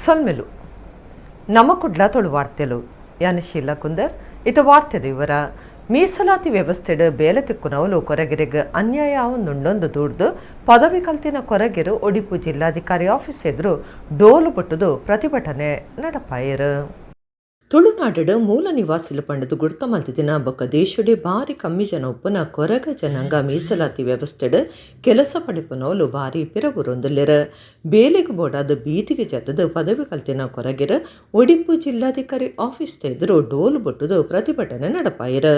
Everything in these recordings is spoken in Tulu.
ಸೊಲ್ಮೆಲು ನಮ್ಮ ಕುಡ್ಲ ತುಳು ವಾರ್ತೆಲು ಯಾನ ಶೀಲಾ ಕುಂದರ್ ಇತ ವಾರ್ತೆದ ವಿವರ. ಮೀಸಲಾತಿ ವ್ಯವಸ್ಥೆಡ್ ಬೇಲೆ ತಿಕ್ಕುನವಲು ಕೊರಗೆರೆಗ್ ಅನ್ಯಾಯ ಆವೊಂದುಂಡೊಂದು ದೂರ್ದು ಪದವಿ ಕಲ್ತಿನ ಕೊರಗೆರು ಒಡಿಪು ಜಿಲ್ಲಾಧಿಕಾರಿ ಆಫೀಸ್ ಎದುರು ಡೋಲು ಬೊಟ್ಟುದು ಪ್ರತಿಭಟನೆ ನಡಪಾಯೆರು. ತುಳುನಾಡು ಮೂಲ ನಿವಾಸಿಲು ಪಂಡದು ಗುರ್ತ ಮಲ್ತಿದಿನ ಬೊಕ್ಕ ದೇಶಡೆ ಭಾರಿ ಕಮ್ಮಿ ಜನ ಉಪ್ಪುನ ಕೊರಗ ಜನಾಂಗ ಮೀಸಲಾತಿ ವ್ಯವಸ್ಥೆಡ್ ಕೆಲಸ ಪಡೆಪುನವಲು ಭಾರಿ ಪಿರಬುರೊಂದುಲ್ಲೆರ್. ಬೇಲೆಗ್ ಬೋಡಾದ ಬೀದಿಗೆ ಜತ್ತದ ಪದವಿ ಕಲ್ತಿನ ಕೊರಗೆರ್ ಒಡಿಪು ಜಿಲ್ಲಾಧಿಕಾರಿ ಆಫೀಸ್ ಎದುರು ಡೋಲು ಬೊಟ್ಟುದು ಪ್ರತಿಭಟನೆ ನಡಪಾಯೆರ್.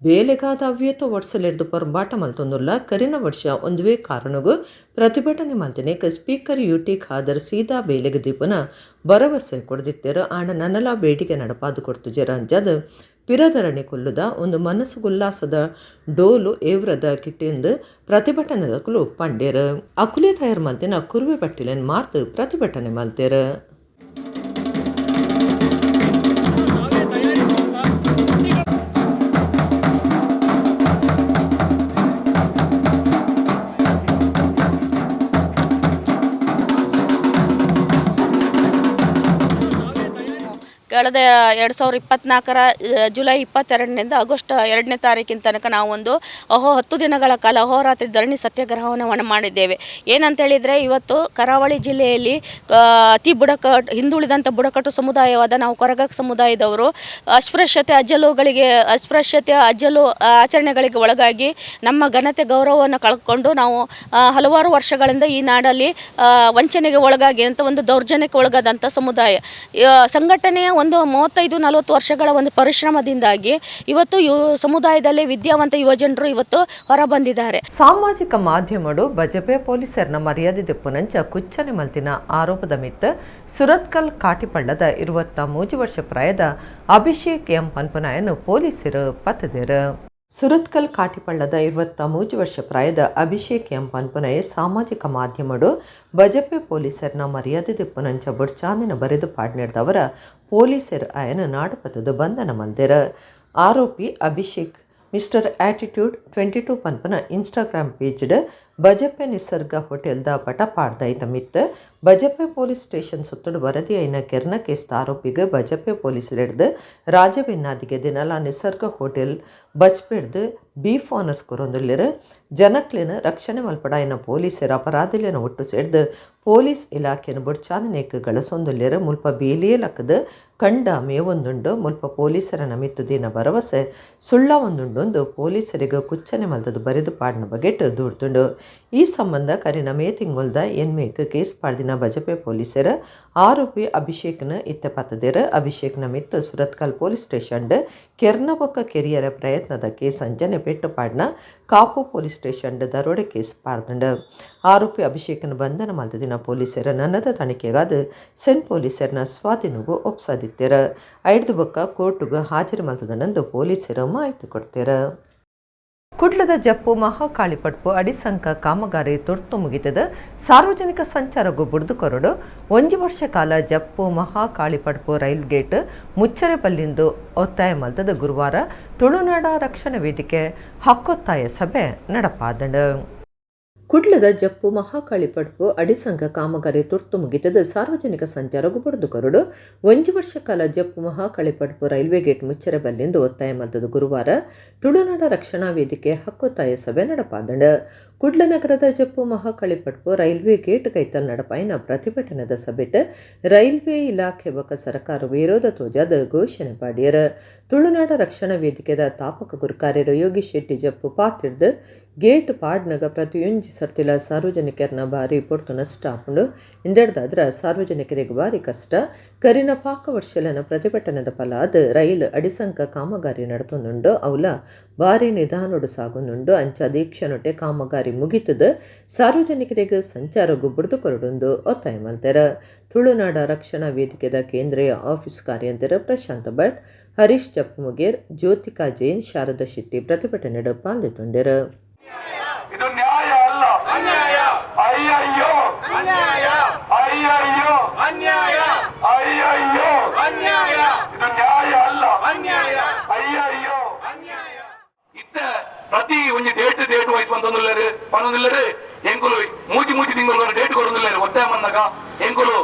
ಬೇಲೆಗಾದ ಅವ್ಯತ ವರ್ಷಲೆರ್ದು ಪೊರ್ಂಬಾಟ ಮಲ್ತೊಂದುಲ್ಲ ಕರಿನ ವರ್ಷ ಒಂದುವೇ ಕಾರಣಗು ಪ್ರತಿಭಟನೆ ಮಲ್ತಿನೇಕ್ ಸ್ಪೀಕರ್ ಯುಟಿ ಖಾದರ್ ಸೀದಾ ಬೇಲೆಗ್ ದೀಪುನ ಭರವಸೆ ಕೊಡ್ದಿತ್ತೆರ್. ಆಂಡ ನನಲ ಬೇಡಿಕೆ ನಡಪಾದು ಕೊಡ್ತುಜೆರ್. ಅಂಚಾದ್ ಪಿರಧರಣಿ ಕೊಲ್ಲುದ ಒಂದು ಮನಸ್ಸುಗುಲ್ಲಾಸದ ಡೋಲು ಏವ್ರದ ಕಿಟ್ಟಿಂದು ಪ್ರತಿಭಟನೆದಕುಲು ಪಂಡೇರು. ಅಕುಲೆ ತಯಾರು ಮಲ್ತಿನ ಕುರುವೆ ಪಟ್ಟಿಲೆನ್ ಮಾರ್ತು ಪ್ರತಿಭಟನೆ ಮಲ್ತೆರ್. ಕಳೆದ 2024ರ ಜುಲೈ 22ರಿಂದ ಆಗಸ್ಟ್ 2ನೇ ತಾರೀಕಿನ ತನಕ ನಾವೊಂದು 10 ದಿನಗಳ ಕಾಲ ಅಹೋರಾತ್ರಿ ಧರಣಿ ಸತ್ಯಾಗ್ರಹವನ್ನು ಮಾಡಿದ್ದೇವೆ. ಏನಂತೇಳಿದರೆ, ಇವತ್ತು ಕರಾವಳಿ ಜಿಲ್ಲೆಯಲ್ಲಿ ಅತಿ ಬುಡಕಟ್ಟು ಹಿಂದುಳಿದಂಥ ಬುಡಕಟ್ಟು ಸಮುದಾಯವಾದ ನಾವು ಕೊರಗ ಸಮುದಾಯದವರು ಅಸ್ಪೃಶ್ಯತೆ ಅಜ್ಜಲು ಆಚರಣೆಗಳಿಗೆ ಒಳಗಾಗಿ ನಮ್ಮ ಘನತೆ ಗೌರವವನ್ನು ಕಳ್ಕೊಂಡು ನಾವು ಹಲವಾರು ವರ್ಷಗಳಿಂದ ಈ ನಾಡಲ್ಲಿ ವಂಚನೆಗೆ ಒಳಗಾಗಿ ಅಂತ ಒಂದು ದೌರ್ಜನ್ಯಕ್ಕೆ ಒಳಗಾದಂಥ ಸಮುದಾಯ. ಸಂಘಟನೆಯ ಒಂದು 35-40 ವರ್ಷಗಳ ಒಂದು ಪರಿಶ್ರಮದಿಂದಾಗಿ ಇವತ್ತು ಸಮುದಾಯದಲ್ಲಿ ವಿದ್ಯಾವಂತ ಯುವಜನರು ಇವತ್ತು ಹೊರಬಂದಿದ್ದಾರೆ. ಸಾಮಾಜಿಕ ಮಾಧ್ಯಮಡು ಬಜಪೆ ಪೊಲೀಸರನ್ನ ಮರ್ಯಾದೆ ದೆಪ್ಪುನಂಚ ಕುಚ್ಚನೆ ಮಲ್ತಿನ ಆರೋಪದ ಮಿತ್ತ ಸುರತ್ಕಲ್ ಕಾಟಿಪಳ್ಳದ 23 ವರ್ಷ ಪ್ರಾಯದ ಅಭಿಷೇಕ್ ಎಂ ಪನ್ಪನಾಯನ್ನು ಪೊಲೀಸರು ಪತ್ತದೇರು. ಸುರತ್ಕಲ್ ಕಾಟಿಪಳ್ಳದ 23 ವರ್ಷ ಪ್ರಾಯದ ಅಭಿಷೇಕ್ ಎಂ ಪನ್ಪುನಯೆ ಸಾಮಾಜಿಕ ಮಾಧ್ಯಮಡು ಬಜಪೆ ಪೊಲೀಸರನ್ನ ಮರ್ಯಾದೆ ದೆಪ್ಪುನಂಚ ಬೊಡ್ಚಾಂದಿನ ಬರೆದು ಪಾಡ್ನಿಡ್ದವರ ಪೊಲೀಸರು ಆಯನ ನಾಡುಪತ್ತದ ಬಂಧನ ಮಲ್ದೆರ. ಆರೋಪಿ ಅಭಿಷೇಕ್ ಮಿಸ್ಟರ್ ಆಟಿಟ್ಯೂಡ್ 22 ಪನ್ಪನ ಇನ್ಸ್ಟಾಗ್ರಾಮ್ ಪೇಜ್ಡ್ ಬಜಪೆ ನಿಸರ್ಗ ಹೋಟೆಲ್ದ ಪಟ ಪಾಡ್ದೈತ ಮಿತ್ತ ಬಜಪೆ ಪೊಲೀಸ್ ಸ್ಟೇಷನ್ ಸುತ್ತಡು ವರದಿ ಐನ ಕೆರ್ನ ಕೇಸ್ದ ಆರೋಪಿಗೆ ಬಜಪೆ ಪೊಲೀಸರೆಡ್ದು ರಾಜಬೆನ್ನಾದಿಗೆ ದಿನಲ ನಿಸರ್ಗ ಹೋಟೆಲ್ ಬಜ್ಪೆಡ್ದು ಬೀಫ್ ಆನಸ್ ಕೊರೊಂದುಲ್ಲೆರ್. ಜನಕ್ಲೆನ ರಕ್ಷಣೆ ಮಲ್ಪಡಾಯಿನ ಪೊಲೀಸರ ಅಪರಾಧಿಲೆನ ಒಟ್ಟು ಸೇರ್ದು ಪೊಲೀಸ್ ಇಲಾಖೆನ ಬೊಡ್ಚಾದನೇಕ್ ಗಳಸೊಂದುಲ್ಲೆರ್. ಮುಲ್ಪ ಬೇಲಿಯೇ ಲಕ್ಕದ ಕಂಡ ಮೇವೊಂದುಂಡು. ಮುಲ್ಪ ಪೊಲೀಸರ ನಮಿತ್ತು ದಿನ ಭರವಸೆ ಸುಳ್ಳ ಒಂದುಂಡೊಂದು ಪೊಲೀಸರಿಗೆ ಕುಚ್ಚನೆ ಮಲ್ತದ ಬರೆದು ಪಾಡಿನ ಬಗೆಟ್ ದೂಡ್ತುಂಡು. ಈ ಸಂಬಂಧ ಕರಿನ ಮೇ ತಿಂಗೊಲ್ದ ಎನ್ಮೇಕ್ ಕೇಸ್ ಪಾಡ್ದಿನ ಬಜಪೆ ಪೊಲೀಸರ ಆರೋಪಿ ಅಭಿಷೇಕ್ನ ಇತ್ತೆ ಪತ್ತದೇರ್. ಅಭಿಷೇಕ್ನ ಮಿತ್ತು ಸುರತ್ಕಲ್ ಪೊಲೀಸ್ ಸ್ಟೇಷನ್ ಕೆರ್ನ ಬೊಕ್ಕ ಕೆರಿಯರ ಪ್ರಯತ್ನದ ಕೇಸ್ ಅಂಜನೆ ಪೆಟ್ಟು ಪಾಡ್ನ ಕಾಪು ಪೊಲೀಸ್ ಸ್ಟೇಷನ್ ದರೋಡೆ ಕೇಸ್ ಪಾಡ್ದುಂಡು. ಆರೋಪಿ ಅಭಿಷೇಕ್ನ ಬಂಧನ ಮಲ್ತದಿನ ಪೊಲೀಸರ ನನ್ನದ ತನಿಖೆಗಾದ ಸೆನ್ ಪೊಲೀಸರನ ಸ್ವಾಧೀನಗೂ ಒಪ್ಸಾದಿತ್ತೆರ. ಐಡ್ದು ಬೊಕ್ಕ ಕೋರ್ಟುಗು ಹಾಜರಿ ಮಲ್ತದನಂದು ಪೊಲೀಸರು ಮಾಹಿತಿ ಕೊಡ್ತೇರ. ಕುಡ್ಲದ ಜಪ್ಪು ಮಹಾಕಾಳಿಪಟ್ಪು ಅಡಿಸಂಕ ಕಾಮಗಾರಿ ತುರ್ತು ಮುಗಿತದ ಸಾರ್ವಜನಿಕ ಸಂಚಾರಗೂ ಬುಡ್ದು ಕೊರಡು. 1 ವರ್ಷ ಕಾಲ ಜಪ್ಪು ಮಹಾಕಾಳಿಪಟ್ಪು ರೈಲ್ ಗೇಟ್ ಮುಚ್ಚರೆ ಬಲ್ಲಿಂದು ಒತ್ತಾಯ ಮಲ್ತದ ಗುರುವಾರ ತುಳುನಾಡ ರಕ್ಷಣಾ ವೇದಿಕೆ ಹಕ್ಕೊತ್ತಾಯ ಸಭೆ ನಡಪಾದಂಡು. ಕುಡ್ಲದ ಜಪ್ಪು ಮಹಾಕಾಳಿಪಡ್ಪು ಅಡಿಸಂಕ ಕಾಮಗಾರಿ ತುರ್ತು ಮುಗಿತದ ಸಾರ್ವಜನಿಕ ಸಂಚಾರಗೂ ಬುಡ್ದು ಕೊರಡು. 1 ವರ್ಷ ಕಾಲ ಜಪ್ಪು ಮಹಾಕಾಳಿಪಡ್ಪು ರೈಲ್ವೆ ಗೇಟ್ ಮುಚ್ಚರೆ ಬಲ್ಲಿಂದು ಒತ್ತಾಯ ಮಲ್ತದ ಗುರುವಾರ ತುಳುನಾಡ ರಕ್ಷಣಾ ವೇದಿಕೆ ಹಕ್ಕೊತ್ತಾಯ ಸಭೆ ನಡಪಾದಂಡ. ಕುಡ್ಲ ನಗರದ ಜಪ್ಪು ಮಹಾಕಾಳಿಪಡ್ಪು ರೈಲ್ವೆ ಗೇಟ್ ಕೈತಲ್ ನಡಪಾಯಿನ ಪ್ರತಿಭಟನೆದ ಸಭೆಟ್ ರೈಲ್ವೆ ಇಲಾಖೆ ಬೊಕ್ಕ ಸರ್ಕಾರ ವಿರೋಧ ತೋಜಾದ ಘೋಷಣೆ ಪಾಡಿಯರ್. ತುಳುನಾಡ ರಕ್ಷಣಾ ವೇದಿಕೆದ ತಾಪಕ ಗುರುಕಾರ್ಯರು ಯೋಗಿ ಶೆಟ್ಟಿ ಜಪ್ಪು ಪಾತಿಡ್ದು ಗೇಟ್ ಪಾಡ್ನಗ ಪ್ರತಿಯೊಂಜಿ ಸರ್ತಿಲ ಸಾರ್ವಜನಿಕರನ್ನ ಭಾರಿ ಪೊರ್ತು ನಷ್ಟ ಆಪುಂಡು. ಇಂದೆಡ್ದಾದ್ರ ಸಾರ್ವಜನಿಕರಿಗೆ ಭಾರಿ ಕಷ್ಟ. ಕರಿನ ಪಾಕ ವರ್ಷಲನ ಪ್ರತಿಭಟನೆದ ಫಲಾದ್ ರೈಲು ಅಡಿಸಂಕ ಕಾಮಗಾರಿ ನಡತೊಂದುಂಡು. ಅವಲ ಭಾರಿ ನಿಧಾನೊಡು ಸಾಗೊಂದುಂಡು. ಅಂಚ ದೀಕ್ಷನೊಟ್ಟೆ ಕಾಮಗಾರಿ ಮುಗಿತದ ಸಾರ್ವಜನಿಕರಿಗೆ ಸಂಚಾರಗು ಬುಡ್ದು ಕೊರಡುಂದು ಒತ್ತಾಯ ಮಲ್ತೆರ. ತುಳುನಾಡ ರಕ್ಷಣಾ ವೇದಿಕೆದ ಕೇಂದ್ರೀಯ ಆಫೀಸ್ ಕಾರ್ಯಂತರ ಪ್ರಶಾಂತ ಭಟ್, ಹರೀಶ್ ಚಪ್ಪುಮುಗೇರ್, ಜ್ಯೋತಿಕಾ ಜೈನ್, ಶಾರದಾ ಶೆಟ್ಟಿ ಪ್ರತಿಭಟನೆಡು ಪಾಲ್ಗೊಂಡೆರು. ಇದು ನ್ಯಾಯ ಅಲ್ಲ, ಅನ್ಯಾಯ. ಅಯ್ಯಯ್ಯೋ ಅನ್ಯಾಯ, ಅಯ್ಯಯ್ಯೋ ಅನ್ಯಾಯ, ಅಯ್ಯಯ್ಯೋ ಅನ್ಯಾಯ. ಇದು ನ್ಯಾಯ ಅಲ್ಲ, ಅನ್ಯಾಯ, ಅಯ್ಯಯ್ಯೋ ಅನ್ಯಾಯ. ಇತ್ತ ಪ್ರತಿ ಒಂಜಿ ಡೇಟ್ ಡೇಟ್ ವೈಸ್ ಬಂತೊಂದುಲ್ಲೆರ್ ಪನೊಂದುಲ್ಲೆರ್. ಎಂಕುಲು ಮೂಜಿ ಮೂಜಿ ತಿಂಗಳು ಡೇಟ್ ಕೊರೊಂದುಲ್ಲೆರ್. ಒತ್ತಾಯ ಬಂದಾಗ ಎಂಕುಲು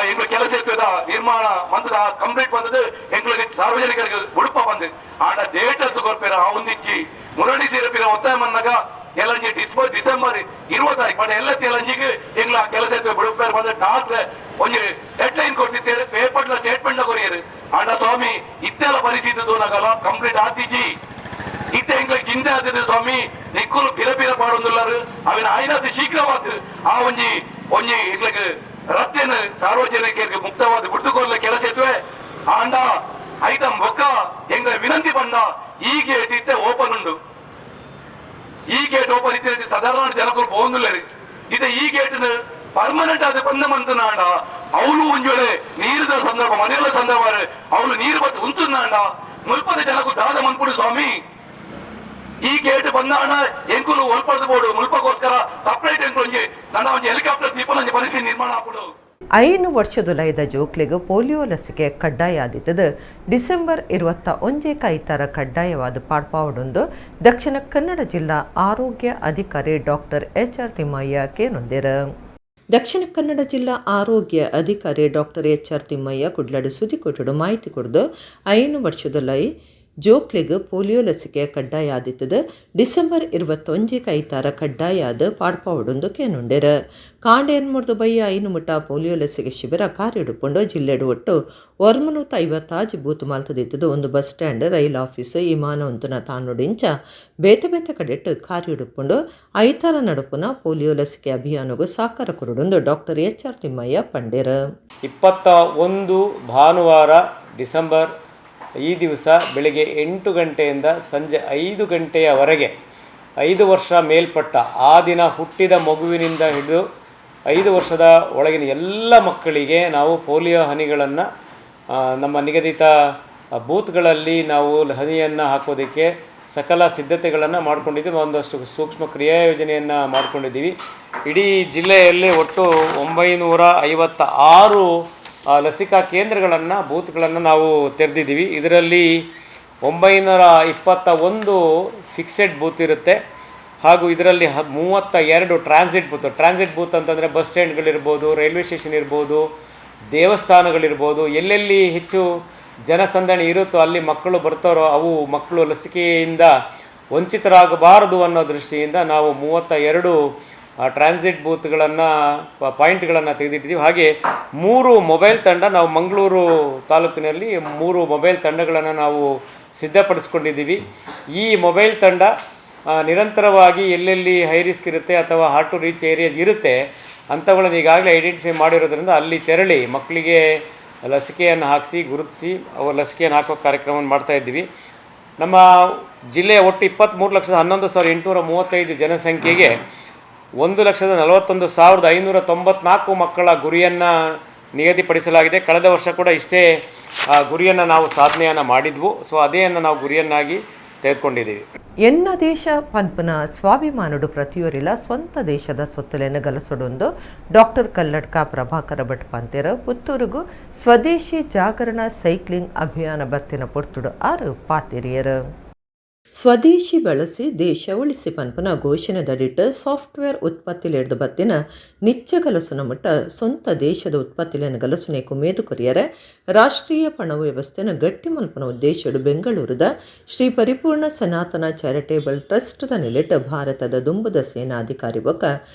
ಎಂಗ್ಲ ಕೆಲಸ ಇರ್ತದ ನಿರ್ಮಾಣ ಮಂತದ ಕಂಪ್ಲೀಟ್ ಬಂದದ್ದು ಎಂಗ್ಲಿಗೆ ಸಾರ್ವಜನಿಕರಿಗೆ ಉಡುಪ ಬಂದು ಆಡ ಡೇಟ್ ಅಂತ ಕೊರ್ಪೇರ ಆ ಒಂದಿಚ್ಚಿ ಮುರಳಿ ಸೇರಪಿರ ಒತ್ತಾಯ ಮನ್ನಾಗ ಎಲ್ಲಂಜಿ ಡಿಸೆಂಬರ್ 20 ತಾರೀಕು ಬಟ್ ಎಲ್ಲ ತೆಲಂಜಿಗೆ ಎಂಗ್ಲ ಕೆಲಸ ಇರ್ತದೆ ಬಿಡುಪೇರ್ ಬಂದ ಡಾಕ್ಟ್ರೆ ಒಂಜಿ ಡೆಡ್ ಲೈನ್ ಕೊಡ್ತಿದ್ದೇವೆ ಪೇಪರ್ ಸ್ಟೇಟ್ಮೆಂಟ್ ಕೊರಿಯರು ಆಡ ಸ್ವಾಮಿ ಇತ್ತೆಲ್ಲ ಪರಿಸ್ಥಿತಿ ತೋನಾಗಲ್ಲ ಕಂಪ್ಲೀಟ್ ಆತಿಜಿ ಇತ್ತೆ ಎಂಗ್ಲಿಗೆ ಚಿಂತೆ ಆಗ್ತದೆ ಸ್ವಾಮಿ ನಿಕ್ಕುಲು ಪಿರ ಪಿರ ಪಾಡೊಂದುಲ್ಲಾರು ಅವಿನ ಆಯ್ನಾದ ಶೀಘ್ರವಾದ ಆ ಒಂಜಿ ಒಂಜಿ ಎಂಗ್ಲಿಗೆ ರಸ್ತೆಯನ್ನು ಸಾರ್ವಜನಿಕರಿಗೆ ಮುಕ್ತವಾದ ಬಿಡ್ದುಕೊಳ್ಳ ಕೆಲಸ ಇದ್ವೆ ಆಂಡ ಐತಂ ಬೊಕ್ಕ ಎಂಗ ವಿನಂತಿ ಬಂದ ಈ ಗೇಟ್ ಇತ್ತೆ ಓಪನ್ ಉಂಡು ಈ ಗೇಟ್ ಓಪನ್ ಇತ್ತೆ ಸಾಧಾರಣ ಜನಕರು ಪೋಂದುಲ್ಲಾರು ಇದೆ ಈ ಗೇಟ್ ಪರ್ಮನೆಂಟ್ ಆದ ಬಂದ ಮಂತನಾಂಡ ಅವಳು ಒಂಜೊಳೆ ನೀರಿದ ಸಂದರ್ಭ ಮನೆಯಲ್ಲ ಸಂದರ್ಭ ಅವಳು ನೀರು ಬತ್ತು ಉಂಟುನಾಂಡ ಮುಲ್ಪದ ಜನಕು ದಾದ ಮನ್ಪುಡು ಸ್ವಾಮಿ ಈ ಗೇಟ್ ಬಂದಾಣ ಎಂಕುಲು ಒಲ್ಪಡ್ದು ಬೋಡು ಮುಲ್ಪಕ್ಕೋಸ್ಕರ ಸಪ್ರೇಟ್ ಎಂಕುಲು ಒಂಜಿ ನನ್ನ ಒಂಜಿ ಹೆಲಿಕಾಪ್ಟರ್ ದೀಪನ ಪರಿಸ್ಥಿತಿ ನಿರ್ಮಾಣ ಆಪುಡು. 5 ವರ್ಷದುಲೈದ ಜೋಕ್ಲೆಗ್ ಪೋಲಿಯೋ ಲಸಿಕೆ ಕಡ್ಡಾಯ ಆದಿತ್ತದು ಡಿಸೆಂಬರ್ 21 ಐತಾರ ಕಡ್ಡಾಯವಾದ ಪಾಡ್ಪಾವಡೊಂದು ದಕ್ಷಿಣ ಕನ್ನಡ ಜಿಲ್ಲಾ ಆರೋಗ್ಯ ಅಧಿಕಾರಿ doctor HR Thimmaiah ಕೇನೊಂದಿರು. Dakshina Kannada ಜಿಲ್ಲಾ ಆರೋಗ್ಯ ಅಧಿಕಾರಿ ಡಾಕ್ಟರ್ HR Thimmaiah ಕುಡ್ಲಡು ಸುದ್ದಿಕೊಟ್ಟಡು ಮಾಹಿತಿ ಕೊಡ್ದು 5 ವರ್ಷದುಲೈ ಜೋಕ್ಲೆಗ್ ಪೋಲಿಯೋ ಲಸಿಕೆ ಕಡ್ಡಾಯ ಆದಿತ್ತದು ಡಿಸೆಂಬರ್ 21 ಐತಾರ ಕಡ್ಡಾಯ ಆದ ಪಾಡ್ಪಾವಡೊಂದು ಕೇನುಂಡೆರ. ಕಾಂಡೆ ಎನ್ಮೂರ್ದು ಬಯ್ಯ 5 ಮುಟ್ಟ ಪೋಲಿಯೋ ಲಸಿಕೆ ಶಿಬಿರ ಕಾರ್ಯಡುಪುಂಡು. ಜಿಲ್ಲೆಡು ಒಟ್ಟು 156 ಬೂತ್ ಮಲ್ತದಿತ್ತದು ಒಂದು ಬಸ್ ಸ್ಟ್ಯಾಂಡ್, ರೈಲ್ ಆಫೀಸ್, ವಿಮಾನ ಉಂತುನ ತಾನುಡಿಂಚ ಬೇತೆ ಬೇತೆ ಕಡೆಟ್ಟು ಕಾರ್ಯಡುಪುಂಡು. ಐತಾರ ನಡುಪುನ ಪೋಲಿಯೋ ಲಸಿಕೆ ಅಭಿಯಾನಗೂ ಸಾಕಾರ ಕೊರಡೊಂದು ಡಾಕ್ಟರ್ HR Thimmaiah ಪಂಡೇರ. 21 ಭಾನುವಾರ ಡಿಸೆಂಬರ್ ಈ ದಿವಸ ಬೆಳಿಗ್ಗೆ 8 ಗಂಟೆಯಿಂದ ಸಂಜೆ 5 ಗಂಟೆಯವರೆಗೆ 5 ವರ್ಷ ಮೇಲ್ಪಟ್ಟ ಆ ದಿನ ಹುಟ್ಟಿದ ಮಗುವಿನಿಂದ ಹಿಡಿದು 5 ವರ್ಷದ ಒಳಗಿನ ಎಲ್ಲ ಮಕ್ಕಳಿಗೆ ನಾವು ಪೋಲಿಯೋ ಹನಿಗಳನ್ನು ನಮ್ಮ ನಿಗದಿತ ಬೂತ್ಗಳಲ್ಲಿ ನಾವು ಹನಿಯನ್ನು ಹಾಕೋದಕ್ಕೆ ಸಕಲ ಸಿದ್ಧತೆಗಳನ್ನು ಮಾಡ್ಕೊಂಡಿದ್ದೀವಿ. ಒಂದಷ್ಟು ಸೂಕ್ಷ್ಮ ಕ್ರಿಯಾಯೋಜನೆಯನ್ನು ಮಾಡ್ಕೊಂಡಿದ್ದೀವಿ. ಇಡೀ ಜಿಲ್ಲೆಯಲ್ಲಿ ಒಟ್ಟು 956 ಲಸಿಕಾ ಕೇಂದ್ರಗಳನ್ನು, ಬೂತ್ಗಳನ್ನು ನಾವು ತೆರೆದಿದ್ದೀವಿ. ಇದರಲ್ಲಿ 921 ಫಿಕ್ಸೆಡ್ ಬೂತ್ ಇರುತ್ತೆ ಹಾಗೂ ಇದರಲ್ಲಿ 32 ಟ್ರಾನ್ಸಿಟ್ ಬೂತ್. ಟ್ರಾನ್ಸಿಟ್ ಬೂತ್ ಅಂತಂದರೆ ಬಸ್ ಸ್ಟ್ಯಾಂಡ್ಗಳಿರ್ಬೋದು, ರೈಲ್ವೆ ಸ್ಟೇಷನ್ ಇರ್ಬೋದು, ದೇವಸ್ಥಾನಗಳಿರ್ಬೋದು, ಎಲ್ಲೆಲ್ಲಿ ಹೆಚ್ಚು ಜನಸಂದಣಿ ಇರುತ್ತೋ ಅಲ್ಲಿ ಮಕ್ಕಳು ಬರ್ತಾರೋ ಅವು ಮಕ್ಕಳು ಲಸಿಕೆಯಿಂದ ವಂಚಿತರಾಗಬಾರದು ಅನ್ನೋ ದೃಷ್ಟಿಯಿಂದ ನಾವು 32 ಟ್ರಾನ್ಸಿಟ್ ಬೂತ್ಗಳನ್ನು, ಪಾಯಿಂಟ್ಗಳನ್ನು ತೆಗೆದಿಟ್ಟಿದ್ದೀವಿ. ಹಾಗೆ 3 ಮೊಬೈಲ್ ತಂಡ ನಾವು ಮಂಗಳೂರು ತಾಲೂಕಿನಲ್ಲಿ 3 ಮೊಬೈಲ್ ತಂಡಗಳನ್ನು ನಾವು ಸಿದ್ಧಪಡಿಸ್ಕೊಂಡಿದ್ದೀವಿ. ಈ ಮೊಬೈಲ್ ತಂಡ ನಿರಂತರವಾಗಿ ಎಲ್ಲೆಲ್ಲಿ ಹೈ ರಿಸ್ಕ್ ಇರುತ್ತೆ ಅಥವಾ ಹಾರ್ಡ್ ಟು ರೀಚ್ ಏರಿಯಾಸ್ ಇರುತ್ತೆ ಅಂಥವುಗಳನ್ನು ಈಗಾಗಲೇ ಐಡೆಂಟಿಫೈ ಮಾಡಿರೋದ್ರಿಂದ ಅಲ್ಲಿ ತೆರಳಿ ಮಕ್ಕಳಿಗೆ ಲಸಿಕೆಯನ್ನು ಹಾಕಿಸಿ, ಗುರುತಿಸಿ ಅವರ ಲಸಿಕೆಯನ್ನು ಹಾಕೋ ಕಾರ್ಯಕ್ರಮವನ್ನು ಮಾಡ್ತಾಯಿದ್ದೀವಿ. ನಮ್ಮ ಜಿಲ್ಲೆಯ ಒಟ್ಟು 23,11,835 ಜನಸಂಖ್ಯೆಗೆ 1,41,594 ಮಕ್ಕಳ ಗುರಿಯನ್ನು ನಿಗದಿಪಡಿಸಲಾಗಿದೆ. ಕಳೆದ ವರ್ಷ ಕೂಡ ಇಷ್ಟೇ ಗುರಿಯನ್ನು ನಾವು ಸಾಧನೆಯನ್ನು ಮಾಡಿದ್ವು. ಸೊ ಅದೇಯನ್ನು ನಾವು ಗುರಿಯನ್ನಾಗಿ ತೆಗೆದುಕೊಂಡಿದ್ದೀವಿ. ಎನ್ನ ದೇಶ ಪಂಪನ ಸ್ವಾಭಿಮಾನುಡು ಪ್ರತಿಯೊರಿಲ ಸ್ವಂತ ದೇಶದ ಸೊತ್ತಲೆಯನ್ನು ಗಲಸೊಡೊಂದು ಡಾಕ್ಟರ್ ಕಲ್ಲಡ್ಕ ಪ್ರಭಾಕರ ಭಟ್ ಪಂತೇರ. ಪುತ್ತೂರುಗು ಸ್ವದೇಶಿ ಜಾಗರಣ ಸೈಕ್ಲಿಂಗ್ ಅಭಿಯಾನ ಬತ್ತಿನ ಪೊರ್ತುಡು 6 ಪಾತಿರಿಯರು. ಸ್ವದೇಶಿ ಬಳಸಿ ದೇಶ ಉಳಿಸಿ ಪನ್ಪನ ಘೋಷಣೆದಡಿಟ್ಟು ಸಾಫ್ಟ್ವೇರ್ ಉತ್ಪತ್ತಿಲೆಡ್ದು ಬತ್ತಿನ ನಿಚ್ಚ ಗಲಸುನ ಮುಟ್ಟ ಸ್ವಂತ ದೇಶದ ಉತ್ಪತ್ತಿಲೆನ ಗಲಸುನೆ ಕುಮೇದು ಕೊರಿಯರೆ ರಾಷ್ಟ್ರೀಯ ಪಣವು ವ್ಯವಸ್ಥೆನ ಗಟ್ಟಿ ಮಲ್ಪನ ಉದ್ದೇಶಡು ಬೆಂಗಳೂರದ ಶ್ರೀ ಪರಿಪೂರ್ಣ ಸನಾತನ ಚಾರಿಟೇಬಲ್ ಟ್ರಸ್ಟ್ದ ನೆಲೆಟ್ ಭಾರತದ ದುಂಬುದ ಸೇನಾಧಿಕಾರಿ ಬೊಕ್ಕ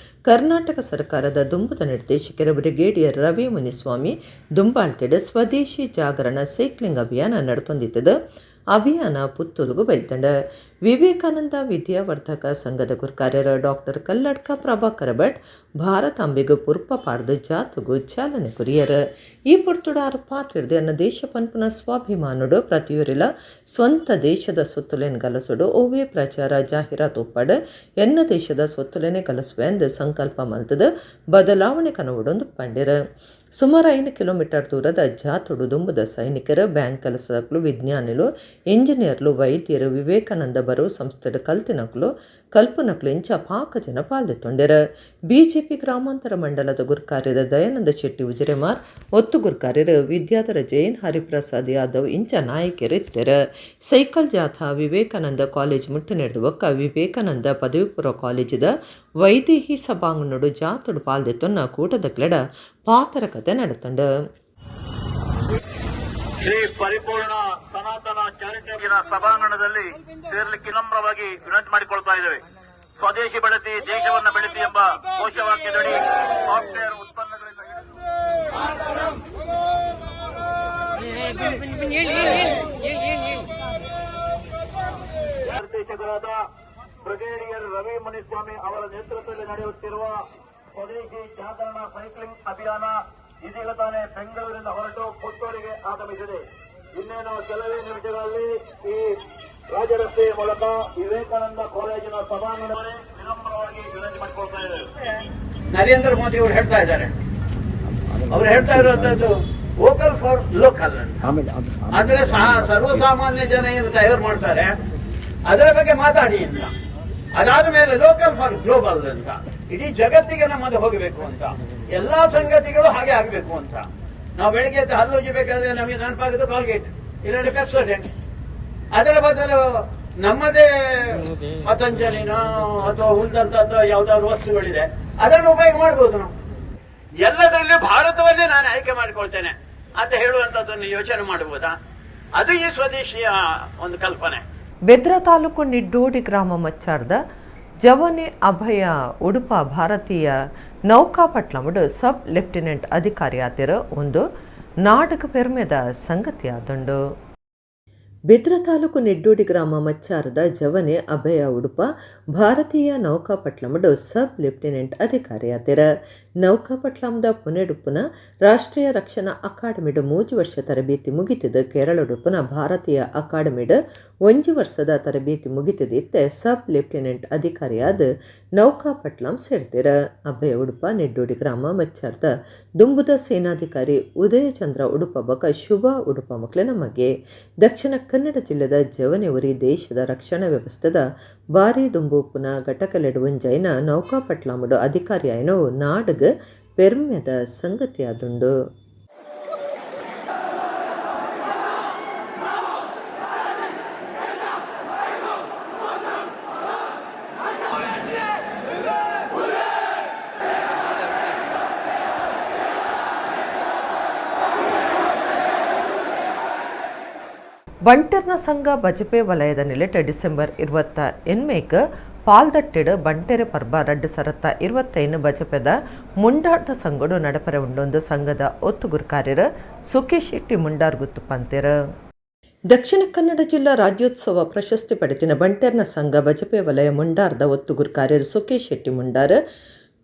ಕರ್ನಾಟಕ ಸರ್ಕಾರದ ದುಂಬುದ ನಿರ್ದೇಶಕರ ಬ್ರಿಗೇಡಿಯರ್ ರವಿ ಮುನಿಸ್ವಾಮಿ ದುಂಬಾಳ್ತಿಡ್ ಸ್ವದೇಶಿ ಜಾಗರಣ ಸೈಕ್ಲಿಂಗ್ ಅಭಿಯಾನ ನಡ್ತೊಂದಿತ್ತದ. ಅಭಿಯಾನ ಪುತ್ತೂರುಗು ಬೈತಂಡ. ವಿವೇಕಾನಂದ ವಿದ್ಯಾವರ್ಧಕ ಸಂಘದ ಗುರ್ಕಾರ್ಯರ ಡಾಕ್ಟರ್ ಕಲ್ಲಡ್ಕ ಪ್ರಭಾಕರ ಭಟ್ ಭಾರತಾಂಬೆಗು ಪುರ್ಪ ಪಾಡ್ದು ಜಾತಗು ಚಾಲನೆ ಕೊರಿಯರ್. ಈ ಪೊರ್ತುಡಾರು ಪಾತ್ರಿಡ್ದು ಅನ್ನ ದೇಶ ಪನ್ಪುನ ಸ್ವಾಭಿಮಾನುಡು ಪ್ರತಿಯೊರಿಲ ಸ್ವಂತ ದೇಶದ ಸೊತ್ತುಲೆನ್ ಗಲಸುಡು ಓವೇ ಪ್ರಚಾರ ಜಾಹೀರಾತು ಒಪ್ಪಾಡು ಎನ್ನ ದೇಶದ ಸೊತ್ತುಲೆನೆ ಕಲಸುವೆಂದು ಸಂಕಲ್ಪ ಮಲ್ತದ ಬದಲಾವಣೆ ಕನವುಡೊಂದು ಪಂಡಿರ. ಸುಮಾರು 5 ಕಿಲೋಮೀಟರ್ ದೂರದ ಜಾತುಡು ದುಂಬುದ ಸೈನಿಕರು, ಬ್ಯಾಂಕ್ ಕೆಲಸದಕ್ಲು, ವಿಜ್ಞಾನಿಲು, ಇಂಜಿನಿಯರ್ಲು, ವೈದ್ಯರು, ವಿವೇಕಾನಂದ ಬರು ಸಂಸ್ಥೆಡ್ ಕಲ್ತಿನಕ್ಲು ಕಲ್ಪನಕ್ಲು ಇಂಚ ಪಾಕ ಜನ ಪಾಲ್ದೆತ್ತೊಂಡೆರ್. ಬಿಜೆಪಿ ಗ್ರಾಮಾಂತರ ಮಂಡಲದ ಗುರ್ಕಾರ್ಯದ ದಯಾನಂದ ಶೆಟ್ಟಿ ಉಜಿರೆಮಾರ್, ಒತ್ತು ಗುರ್ಕಾರ್ಯರು ವಿದ್ಯಾಧರ ಜೈನ್, ಹರಿಪ್ರಸಾದ್ ಯಾದವ್ ಇಂಚ ನಾಯಕರು ಇತ್ತೆರ್. ಸೈಕಲ್ ಜಾಥಾ ವಿವೇಕಾನಂದ ಕಾಲೇಜ್ ಮುಟ್ಟು ನಡೆದು ಬೊಕ್ಕ ವಿವೇಕಾನಂದ ಪದವಿ ಪೂರ್ವ ಕಾಲೇಜಿದ ವೈದೇಹಿ ಸಭಾಂಗಣಡು ಜಾಥಡು ಪಾಲ್ದೆತ್ತೊನ್ನ ಕೂಟದಕ್ಲೆಡ ಪಾತರ ಕತೆ ನಡೆತಂಡು. ಶ್ರೀ ಪರಿಪೂರ್ಣ ಸನಾತನ ಚಾರಿಟಿನ ಸಭಾಂಗಣದಲ್ಲಿ ಸೇರಲಿಕ್ಕೆ ನಮ್ರವಾಗಿ ವಿನಂತಿ ಮಾಡಿಕೊಳ್ತಾ ಇದ್ದೇವೆ. ಸ್ವದೇಶಿ ಬಳಸಿ ದೇಶವನ್ನು ಬೆಳೆಸಿ ಎಂಬ ಘೋಷವಾಕ್ಯದಡಿ ಸಾಫ್ಟ್ವೇರ್ ಉತ್ಪನ್ನಗಳಿಂದ ನಿರ್ದೇಶಕರಾದ ಬ್ರಿಗೇಡಿಯರ್ ರವಿ ಮುನಿಸ್ವಾಮಿ ಅವರ ನೇತೃತ್ವದಲ್ಲಿ ನಡೆಯುತ್ತಿರುವ ಸ್ವದೇಶಿ ಜಾಗರಣ ಸೈಕ್ಲಿಂಗ್ ಅಭಿಯಾನ ಇದೀಗ ತಾನೇ ಬೆಂಗಳೂರಿನಿಂದ ಹೊರಟು ಪುತ್ತೂರಿಗೆ ಆಗಮಿಸಿದೆ. ಇನ್ನೇನು ಕೆಲವೇ ನಿಮಿಷಗಳಲ್ಲಿ ಈ ರಾಜರಸ್ತೆಯ ಮೂಲಕ ವಿವೇಕಾನಂದ ಕಾಲೇಜಿನ ಸಭಾಂಗಣವೇ ವಿನಮ್ರವಾಗಿ ವಿನಂತಿ ಮಾಡಿಕೊಳ್ತಾ ಇದ್ದೇವೆ. ನರೇಂದ್ರ ಮೋದಿ ಅವರು ಹೇಳ್ತಾ ಇದ್ದಾರೆ, ಅವರು ಹೇಳ್ತಾ ಇರುವಂತದ್ದು vocal for local ಅಂತ. ಅಂದ್ರೆ ಸರ್ವಸಾಮಾನ್ಯ ಜನ ಏನು ತಯಾರು ಮಾಡ್ತಾರೆ ಅದರ ಬಗ್ಗೆ ಮಾತಾಡಿ ಅಂತ. ಅದಾದ ಮೇಲೆ local for global ಅಂತ, ಇಡೀ ಜಗತ್ತಿಗೆ ನಮ್ಮದು ಹೋಗಬೇಕು ಅಂತ, ಎಲ್ಲಾ ಸಂಗತಿಗಳು ಹಾಗೆ ಆಗಬೇಕು ಅಂತ. ನಾವು ಬೆಳಿಗ್ಗೆ ಎದ್ದು ಹಲ್ಲು ಉಜ್ಜಬೇಕಾದ್ರೆ ನಮಗೆ ನೆನಪಾಗೋದು ಕಾಲ್ಗೇಟ್, ಇಲ್ಲಾಂದ್ರೆ ಪೆಪ್ಸೋಡೆಂಟ್. ಅದರ ಬದಲು ನಮ್ಮದೇ ಪತಂಜಲಿನೋ ಅಥವಾ ಉಳಿದಂತದ್ದು ಯಾವ್ದಾದ್ರು ವಸ್ತುಗಳಿದೆ ಅದನ್ನು ಉಪಯೋಗ ಮಾಡ್ಬೋದು ನಾವು. ಎಲ್ಲದರಲ್ಲೂ ಭಾರತವನ್ನೇ ನಾನು ಆಯ್ಕೆ ಮಾಡಿಕೊಳ್ತೇನೆ ಅಂತ ಹೇಳುವಂತದ್ದನ್ನು ಯೋಚನೆ ಮಾಡಬಹುದಾ? ಅದು ಈ ಸ್ವದೇಶಿಯ ಒಂದು ಕಲ್ಪನೆ. ಬೆದ್ರ ತಾಲೂಕು ನಿಡ್ಡೋಡಿ ಗ್ರಾಮ ಮಚ್ಚಾರ್ದ ಜವನೆ ಅಭಯ ಉಡುಪ ಭಾರತೀಯ ನೌಕಾಪಟ್ಲಮುಡು ಸಬ್ ಲೆಫ್ಟಿನೆಂಟ್ ಅಧಿಕಾರಿ ಆತಿರ ಒಂದು ನಾಟಕ ಪೆರ್ಮೆದ ಸಂಗತಿ ಆದುಂಡು. ಬೆದ್ರ ತಾಲೂಕು ನಿಡ್ಡೋಡಿ ಗ್ರಾಮ ಮಚ್ಚಾರದ ಜವನೆ ಅಭಯ ಉಡುಪ ಭಾರತೀಯ ನೌಕಾಪಟ್ಲಮುಡು ಸಬ್ ಲೆಫ್ಟಿನೆಂಟ್ ಅಧಿಕಾರಿ ಆತಿರ. ನೌಕಾಪಟ್ಲಂದ ಪುಣೆಡುಪ್ಪುನ ರಾಷ್ಟ್ರೀಯ ರಕ್ಷಣಾ ಅಕಾಡೆಮಿಡು 3 ವರ್ಷ ತರಬೇತಿ ಮುಗಿತಿದ್ದು ಕೇರಳಡುಪ್ಪುನ ಭಾರತೀಯ ಅಕಾಡೆಮಿಡು 1 ವರ್ಷದ ತರಬೇತಿ ಮುಗಿತಿದ್ದಿತ್ತೆ ಸಬ್ ಲೆಫ್ಟಿನೆಂಟ್ ಅಧಿಕಾರಿಯಾದ ನೌಕಾಪಟ್ಲಂ ಸೇರ್ತಿರ. ಅಭಯ ಉಡುಪ ನಿಡ್ಡೋಡಿ ಗ್ರಾಮ ಮಚ್ಚಾರದ ದುಂಬುದ ಸೇನಾಧಿಕಾರಿ ಉದಯಚಂದ್ರ ಉಡುಪ ಬಕ ಶುಭ ಉಡುಪ ಮಕ್ಕಳ ನಮಗೆ ದಕ್ಷಿಣ ಕನ್ನಡ ಜಿಲ್ಲೆದ ಜವನೆವರಿ ದೇಶದ ರಕ್ಷಣಾ ವ್ಯವಸ್ಥೆದ ಬಾರಿ ದುಂಬುಪುನ ಘಟಕಲೆಡುವಂಜೈನ ನೌಕಾಪಟ್ಲಾಮುಡು ಅಧಿಕಾರಿಯಾಯನು ನಾಡಗ ಪೆರ್ಮೆದ ಸಂಗತಿಯಾದುಂಡು. ಬಂಟರ್ನ ಸಂಘ ಬಜಪೆ ವಲಯದ ನಿಲೆಟ ಡಿಸೆಂಬರ್ 28 ಪಾಲ್ದಟ್ಟಿಡು ಬಂಟೆರೆ ಪರ್ಬ 2025 ಬಜಪೆದ ಮುಂಡಾಟ ಸಂಘಡು ನಡಪರೆ ಉಂಡೊಂದು ಸಂಘದ ಒತ್ತುಗುರ್ಕಾರ್ಯರು ಸುಖೇಶ್ ಶೆಟ್ಟಿ ಮುಂಡಾರ್ ಗುತ್ತು ಪಂತೆರು. ದಕ್ಷಿಣ ಕನ್ನಡ ಜಿಲ್ಲಾ ರಾಜ್ಯೋತ್ಸವ ಪ್ರಶಸ್ತಿ ಪಡೆದಿನ ಬಂಟೆರ್ನ ಸಂಘ ಬಜಪೆ ವಲಯ ಮುಂಡಾರ್ದ ಒತ್ತುಗುರ್ಕಾರ್ಯರು ಸುಖೇಶ್ ಶೆಟ್ಟಿ ಮುಂಡಾರ್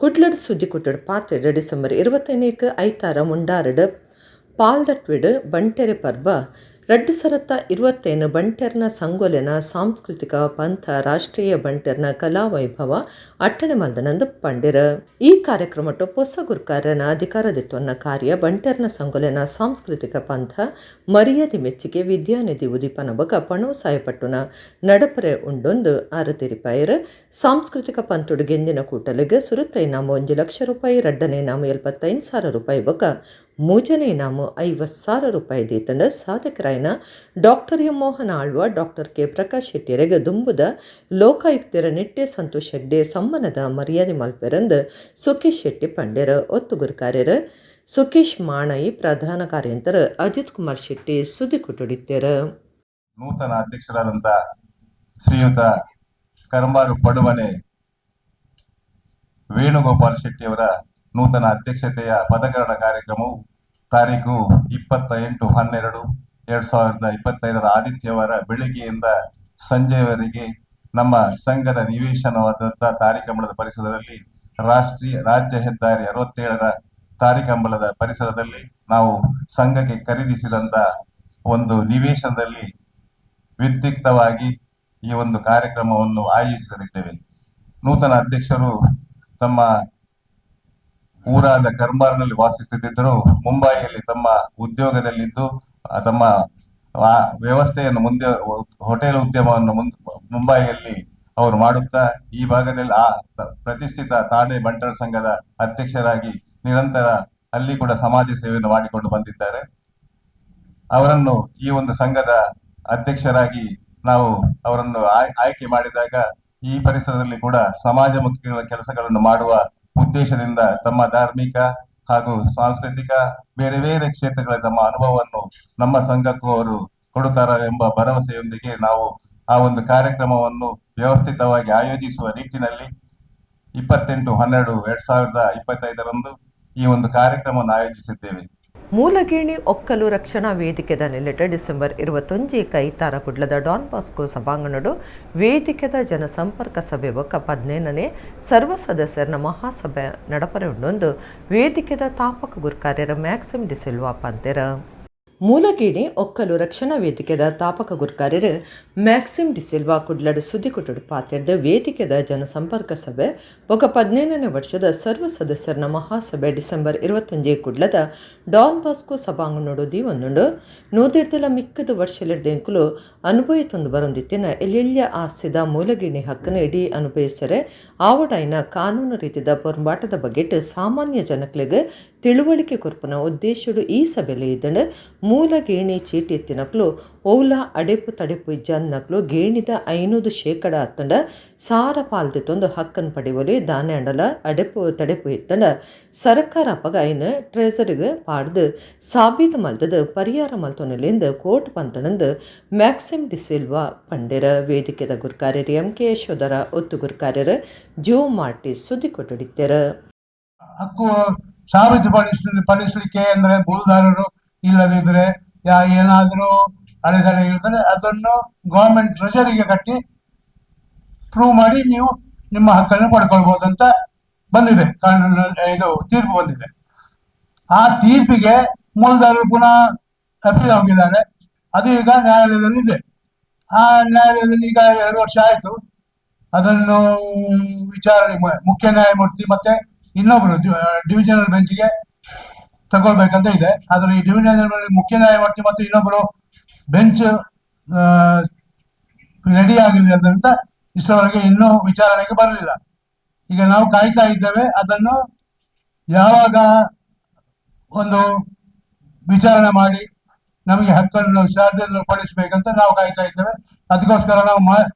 ಕುಡ್ಲಡ್ ಸುದ್ದಿಕುಟ್ಟಡ್ ಪಾತ್ರೆಡ್ ಡಿಸೆಂಬರ್ 25 ಐತಾರ ಮುಂಡಾರಡ್ ಪಾಲ್ದಟ್ವಿಡ್ ಬಂಟೆರೆ ಪರ್ಬ 2025 ಬಂಟೆರ್ನ ಸಂಗೊಲೆನ ಸಾಂಸ್ಕೃತಿಕ ಪಂಥ ರಾಷ್ಟ್ರೀಯ ಬಂಟೆರ್ನ ಕಲಾ ವೈಭವ ಅಟ್ಟಣೆ ಮಲ್ದನಂದು ಪಂಡಿರ. ಈ ಕಾರ್ಯಕ್ರಮಟ್ಟು ಪೊಸ ಗುರ್ಕಾರನ ಅಧಿಕಾರದಿತ್ವನ್ನ ಕಾರ್ಯ ಬಂಟೆರ್ನ ಸಂಗೊಲೆನ ಸಾಂಸ್ಕೃತಿಕ ಪಂಥ ಮರ್ಯಾದೆ ಮೆಚ್ಚಿಗೆ ವಿದ್ಯಾನಿಧಿ ಉದೀಪನ ಬಗ ಪಣವು ಸಾಯಪಟ್ಟುನ ನಡಪರೆ ಉಂಡೊಂದು ಆರತಿರಿಪಾಯರ್. ಸಾಂಸ್ಕೃತಿಕ ಪಂಥುಡು ಗೆಂದಿನ ಕೂಟಲಿಗೆ ಸುರುತ್ತ ಇನಾಮು 1 ಲಕ್ಷ ರೂಪಾಯಿ, ರಡ್ಡನೇ ಇನಾಮು 75,000 ರೂಪಾಯಿ ಬೊಕ ಮೂಜನೇ ಇನಾಮು 50,000 ರೂಪಾಯಿ ದೀತಂಡ ಸಾಧಕರಾಯನ doctor M Mohan Alva, doctor K Prakash ಶೆಟ್ಟಿಯರೆಗೆ ದುಂಬುದ ಲೋಕಾಯುಕ್ತರ ನಿಟ್ಟೆ ಸಂತೋಷ್ ಹೆಗ್ಡೆ ಸಮ್ಮಾನದ ಮರ್ಯಾದೆ ಮಲ್ಪೆರಂದು ಸುಖೇಶ್ ಶೆಟ್ಟಿ ಪಂಡ್ಯರ. ಒತ್ತುಗುರುಕಾರ್ಯರ ಸುಖೇಶ್ ಮಾಣಯಿ, ಪ್ರಧಾನ ಕಾರ್ಯಂತರ ಅಜಿತ್ ಕುಮಾರ್ ಶೆಟ್ಟಿ ಸುದ್ದಿ ಕೊಟ್ಟುಡಿತ್ತರ. ನೂತನ ಅಧ್ಯಕ್ಷರಾದಂಥ ಶ್ರೀಯುತ ಕರಂಬಾರು ಪಡುಮನೆ ವೇಣುಗೋಪಾಲ್ ಶೆಟ್ಟಿಯವರ ನೂತನ ಅಧ್ಯಕ್ಷತೆಯ ಪದಗ್ರಹಣ ಕಾರ್ಯಕ್ರಮವು ತಾರೀಕು 28-12-2025 ಆದಿತ್ಯವಾರ ಬೆಳಿಗ್ಗೆಯಿಂದ ಸಂಜೆಯವರೆಗೆ ನಮ್ಮ ಸಂಘದ ನಿವೇಶನವಾದಂತಹ ತಾರಿಕಂಬಳದ ಪರಿಸರದಲ್ಲಿ ರಾಷ್ಟ್ರೀಯ ರಾಜ್ಯ ಹೆದ್ದಾರಿ 67ರ ತಾರಿಕಂಬಳದ ಪರಿಸರದಲ್ಲಿ ನಾವು ಸಂಘಕ್ಕೆ ಖರೀದಿಸಿದಂತ ಒಂದು ನಿವೇಶನದಲ್ಲಿ ವಿದ್ಯುಕ್ತವಾಗಿ ಈ ಒಂದು ಕಾರ್ಯಕ್ರಮವನ್ನು ಆಯೋಜಿಸಲಿದ್ದೇವೆ. ನೂತನ ಅಧ್ಯಕ್ಷರು ತಮ್ಮ ಊರಾದ ಕರ್ಮಾರ್ನಲ್ಲಿ ವಾಸಿಸುತ್ತಿದ್ದರು. ಮುಂಬೈಯಲ್ಲಿ ತಮ್ಮ ಉದ್ಯೋಗದಲ್ಲಿದ್ದು ತಮ್ಮ ಆ ವ್ಯವಸ್ಥೆಯನ್ನು ಮುಂದೆ ಹೋಟೆಲ್ ಉದ್ಯಮವನ್ನು ಮುಂಬೈಯಲ್ಲಿ ಅವರು ಮಾಡುತ್ತಾ ಈ ಭಾಗದಲ್ಲಿ ಆ ಪ್ರತಿಷ್ಠಿತ ತಾಣೆ ಬಂಟರ ಸಂಘದ ಅಧ್ಯಕ್ಷರಾಗಿ ನಿರಂತರ ಅಲ್ಲಿ ಕೂಡ ಸಮಾಜ ಸೇವೆಯನ್ನು ಮಾಡಿಕೊಂಡು ಬಂದಿದ್ದಾರೆ. ಅವರನ್ನು ಈ ಒಂದು ಸಂಘದ ಅಧ್ಯಕ್ಷರಾಗಿ ನಾವು ಅವರನ್ನು ಆಯ್ಕೆ ಮಾಡಿದಾಗ ಈ ಪರಿಸರದಲ್ಲಿ ಕೂಡ ಸಮಾಜಮುಖಿ ಕೆಲಸಗಳನ್ನು ಮಾಡುವ ಉದ್ದೇಶದಿಂದ ತಮ್ಮ ಧಾರ್ಮಿಕ ಹಾಗೂ ಸಾಂಸ್ಕೃತಿಕ ಬೇರೆ ಬೇರೆ ಕ್ಷೇತ್ರಗಳ ತಮ್ಮ ಅನುಭವವನ್ನು ನಮ್ಮ ಸಂಘಕ್ಕೂ ಅವರು ಕೊಡುತ್ತಾರೆ ಎಂಬ ಭರವಸೆಯೊಂದಿಗೆ ನಾವು ಆ ಒಂದು ಕಾರ್ಯಕ್ರಮವನ್ನು ವ್ಯವಸ್ಥಿತವಾಗಿ ಆಯೋಜಿಸುವ ನಿಟ್ಟಿನಲ್ಲಿ 28-12-2025 ಈ ಒಂದು ಕಾರ್ಯಕ್ರಮವನ್ನು ಆಯೋಜಿಸಿದ್ದೇವೆ. ಮೂಲಗೇಣಿ ಒಕ್ಕಲು ರಕ್ಷಣಾ ವೇದಿಕೆದ ನೆಲೆಟ ಡಿಸೆಂಬರ್ 21 ಕೈತಾರ ಕುಡ್ಲದ ಡಾನ್ ಬಾಸ್ಕೋ ಸಭಾಂಗಣಡು ವೇದಿಕೆದ ಜನಸಂಪರ್ಕ ಸಭೆ ಬೊಕ್ಕ 15ನೇ ಸರ್ವ ಸದಸ್ಯರನ ಮಹಾಸಭೆ ನಡಪರೆ ಉಂಡೊಂದು ವೇದಿಕೆದ ತಾಪಕ ಗುರ್ಕಾರ್ಯರ ಮ್ಯಾಕ್ಸಿಮ್ ಡಿಸಿಲ್ವಾ ಪಂತೆರ. ಮೂಲಗೇಣಿ ಒಕ್ಕಲು ರಕ್ಷಣಾ ವೇದಿಕೆದ ತಾಪಕ ಗುರ್ಕಾರ್ಯರು ಮ್ಯಾಕ್ಸಿಮ್ ಡಿಸಿಲ್ವಾ ಕುಡ್ಲಡು ಸುದ್ದಿಕೊಟ್ಟಡು ಪಾತೆರ್ದ ವೇದಿಕೆದ ಜನಸಂಪರ್ಕ ಸಭೆ ಬೊಕ್ಕ 15ನೇ ವರ್ಷದ ಸರ್ವ ಸದಸ್ಯರನ ಮಹಾಸಭೆ ಡಿಸೆಂಬರ್ 21 ಕುಡ್ಲದ ಡಾನ್ ಬಾಸ್ಕೋ ಸಭಾಂಗಣೋಡು ದೀವೊಂದುಂಡು. ನೂದಿರ್ದಲ ಮಿಕ್ಕದ ವರ್ಷಲಿರ್ದೆಂಕುಲು ಅನುಭವಿತೊಂದು ಬರೊಂದಿತ್ತಿನ ಎಲ್ಲೆಲ್ಲ ಆಸ್ತಿದ ಮೂಲಗೇಣಿ ಹಕ್ಕನ್ನು ಇಡೀ ಅನುಭವಿಸರೆ ಆವಡಾಯಿನ ಕಾನೂನು ರೀತಿದ ಪೊರ್ಂಬಾಟದ ಬಗೆಟ್ ಸಾಮಾನ್ಯ ಜನಕ್ಲೆಗ್ ತಿಳುವಳಿಕೆ ಕೊರ್ಪುನ ಉದ್ದೇಶಡು ಈ ಸಭೆಯಲ್ಲಿ ಇದ್ದಂಡು. ಮೂಲಗೇಣಿ ಚೀಟಿ ಎತ್ತಿನಕ್ಲು ಓಲಾ ಅಡೆಪು ತಡೆಪು ಇಜ್ಜಾನ್ನಕ್ಲು ಗೇಣಿದ 500% ಅತ್ತಂಡ ಸಾರ ಪಾಲ್ದಿತ್ತೊಂದು ಹಕ್ಕನ್ನು ಪಡೆವಲಿ ದಾನೆ ಅಂಡಲ ಅಡೆಪು ತಡೆಪು ಎತ್ತಂಡ ಸರ್ಕಾರ ಅಪಗ ಐನ ಟ್ರೆಸರಿಗೆ ಪಾಡ್ದು ಸಾಬೀತು ಮಲ್ತದ ಪರಿಹಾರ ಮಲ್ತೊನಲಿಂದ ಕೋರ್ಟ್ ಪಂತಣಂದು ಮ್ಯಾಕ್ಸಿಮ್ ಡಿಸಿಲ್ವಾ ಪಂಡೆರ. ವೇದಿಕೆದ ಗುರ್ಕಾರ್ಯರು ಎಂ ಕೆ ಯಶೋಧರ, ಒತ್ತು ಗುರ್ಕಾರ್ಯರು ಜೋ ಮಾರ್ಟಿ ಸುದ್ದಿ ಕೊಟ್ಟಡಿತ್ತರ. ಹಕ್ಕು ಸಾಬೀತುಪಡಿಸಲಿಕ್ಕೆ ಅಂದ್ರೆ ಮೂಲದಾರರು ಇಲ್ಲದಿದ್ರೆ ಏನಾದರೂ ಅಡೆತಡೆ ಇರ್ತದೆ, ಅದನ್ನು ಗೌರ್ಮೆಂಟ್ ಟ್ರೆಜರಿಗೆ ಕಟ್ಟಿ ಪ್ರೂವ್ ಮಾಡಿ ನೀವು ನಿಮ್ಮ ಹಕ್ಕನ್ನು ಪಡ್ಕೊಳ್ಬಹುದು ಅಂತ ಬಂದಿದೆ ಕಾನೂನು, ಇದು ತೀರ್ಪು ಬಂದಿದೆ. ಆ ತೀರ್ಪಿಗೆ ಮೂಲದಾರರು ಪುನಃ ಅಪೀಲ್ ಹೋಗಿದ್ದಾರೆ. ಅದು ಈಗ ನ್ಯಾಯಾಲಯದಲ್ಲಿ ಇದೆ. ಆ ನ್ಯಾಯಾಲಯದಲ್ಲಿ ಈಗ 2 ವರ್ಷ ಆಯ್ತು. ಅದನ್ನು ವಿಚಾರಣೆ ಮುಖ್ಯ ನ್ಯಾಯಮೂರ್ತಿ ಮತ್ತೆ ಇನ್ನೊಬ್ರು ಡಿವಿಷನಲ್ ಬೆಂಚ್ಗೆ ತಗೊಳ್ಬೇಕಂತ ಇದೆ. ಆದ್ರೆ ಈ ಡಿವಿಷನಲ್ ಮುಖ್ಯ ನ್ಯಾಯಮೂರ್ತಿ ಮತ್ತು ಇನ್ನೊಬ್ಬರು ಬೆಂಚ್ ರೆಡಿ ಆಗಿಲ್ಲ ಇಷ್ಟರವರೆಗೆ ಇನ್ನೂ ವಿಚಾರಣೆಗೆ ಬರಲಿಲ್ಲ. ಈಗ ನಾವು ಕಾಯ್ತಾ ಇದ್ದೇವೆ, ಅದನ್ನು ಯಾವಾಗ ಒಂದು ವಿಚಾರಣೆ ಮಾಡಿ ನಮಗೆ ಹಕ್ಕನ್ನು ಪಡಿಸಬೇಕಂತ ನಾವು ಕಾಯ್ತಾ ಇದ್ದೇವೆ. ಅದಕ್ಕೋಸ್ಕರ ನಾವು